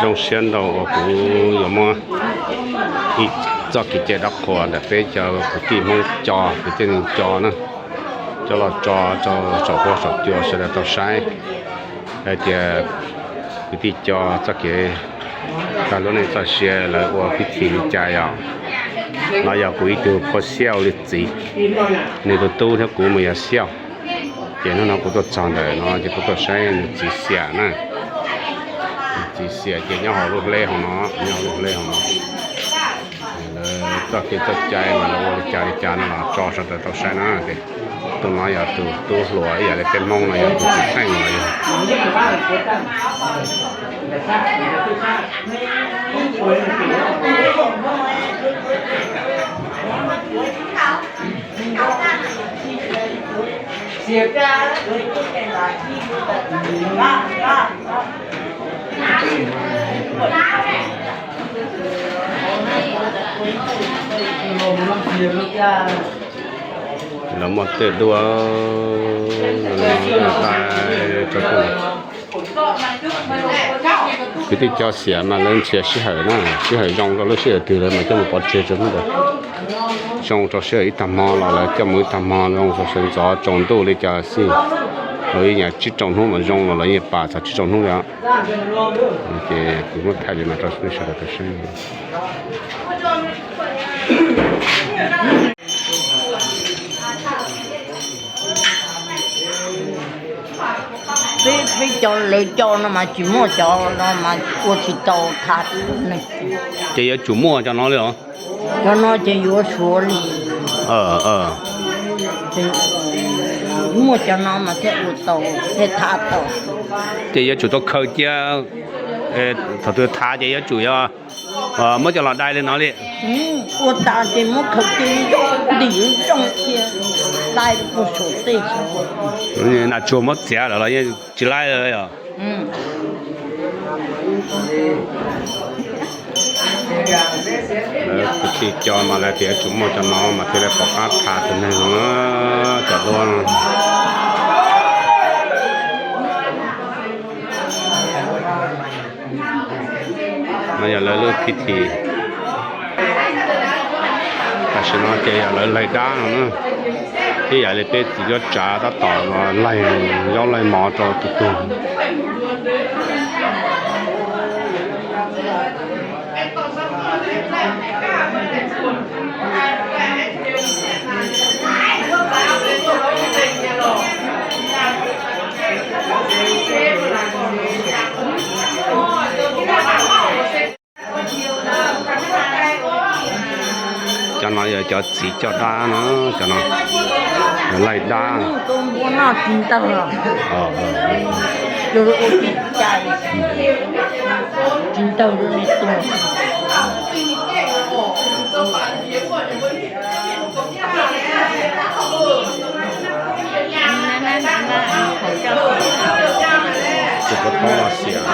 Zoo siab ntau uas kuv yuav muab ib txoj kev cai dab qhuas ntawm peb cov kwv tij Hmoob Co, kwv tij neej Co na, coj los tso rau saum huab saum cua sawv daws tau saib hais tias kwv tij Co txoj kev, tag lub neej txoj sia lawv ua pib txi li cas yom. No yog kuv ib tug phua Xiaj ua li txiv, nws tus tub thiab kuv mus yog Xiaj. Ces hnub no kuv tuaj txog ntawm no ces kuv tuaj saib nws txiv xiam na. Nws txiv xiam ces nyob hauv lub hleb hauv no, nyob hauv lub hleb hauv no. Lawv txoj kev txoj cai mas lawv ua li cas li cas no los tso sawv daws tau saib na. Tus no yog tus tub hluas ib yam li peb Hmoob no yog tus txiv theej los yog. Lawv muaj tej duab, kwv tij Co xiam mas lawv nrhiav sij hawm na, sij hawm zoo rau lub sij hawm twg lawv mas coj mus pov tseg rau hnub ntawd. Zoo rau sij hawm ib tag hmo los lawv coj mus ib tag hmo, zoo rau sawv ntxov tsaus ntuj li cas xij, los ib nyuag tsib rau hnub mas zoo los lawv yeej pam txog tsib rau hnub li os. Ces kuv muab thaij li no rau nej sawv daws tau saib. Peb, peb cov lawv cov no mas tsis muaj, cov no mas ua tsis tau thav. Ces yuav tsum muaj cov no li os? Cov no ces yuav suav li. Muaj cov no mas thiaj ua tau, thiaj thav tau. Ces yuav tsum tau khaws cia, thaum twg thav ces yuav tsum yog muab coj los dai li no li. Ua tas ces muab khaws cia, ntim zoo cia, dai puag saum tej. Nas tsuag muab txiav lawm los yeej tsis laib li yom. Lawv kwv tij Co mas lawv tias yuav tsum muaj cov no mas thiaj li pom qab thav tus neeg no, cov duab no. No yog lawv lub pib thi. Tam sim no ces yog lawv laig dab no na, ib yam li peb txiv cuab tsav tab tom laig zaub laig mov rau tus tug. Cov no yog cov txiv coj dab no, cov no laig dab. Tsis ntawg, tsis ntawg li tus. Tus puav thoob los xiam.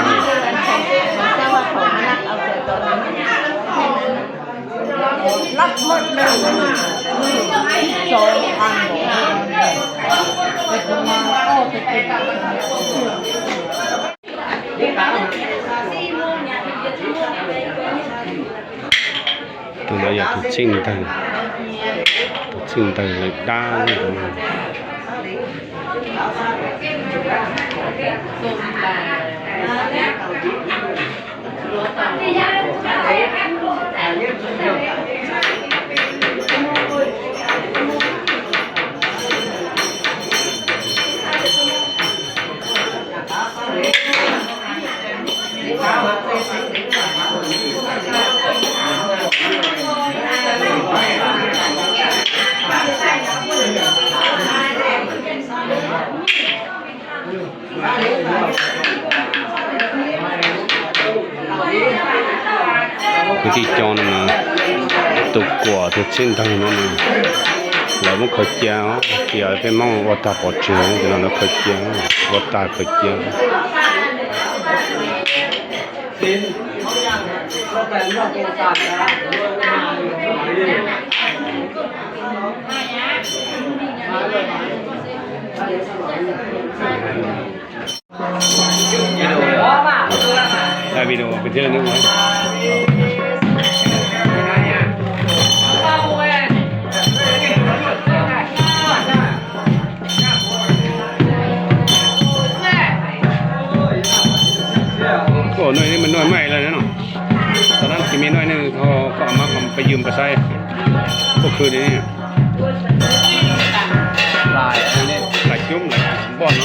Tus no yog tus txheej ntawg, tus txheej ntawg laig dab. Kwv tij Co no mas, tus kuam tus txheej ntawg no mas, lawv muab khaws cia, tias peb Hmoob ua tag pov tseg ces no lawv khaws cia, ua tag khaws cia. Video bên trên nữa. Ua, noj, noj maj lawm no. Tam no ces me noj no, koj mam, koj mam pab ywm pab saib. Pub khw li, lais cub lais npoj no.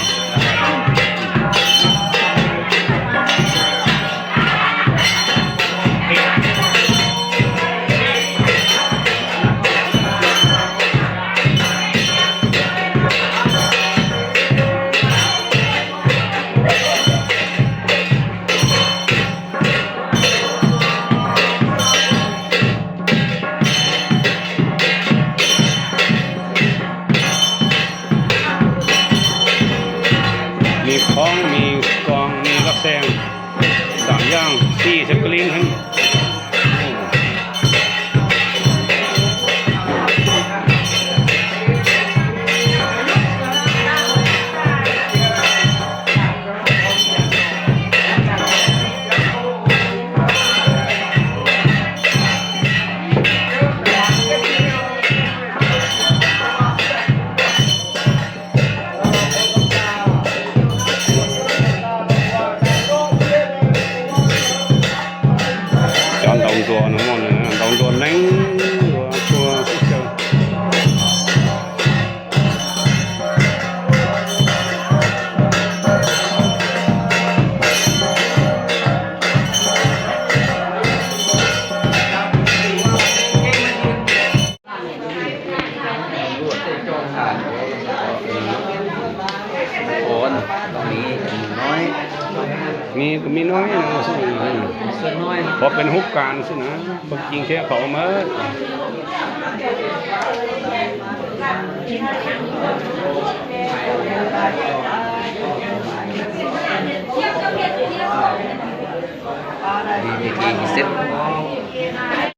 Mì khóm, mì cong, mì lọc xeng, tảng yang, xì sập kling heev. Cov ntaus nruas no, ntaus nruas neeb, nruas pua xwb caw. Ua, mì, mì nói, qhov peb hub kas xwb na, qhov cim thiab qhov mas.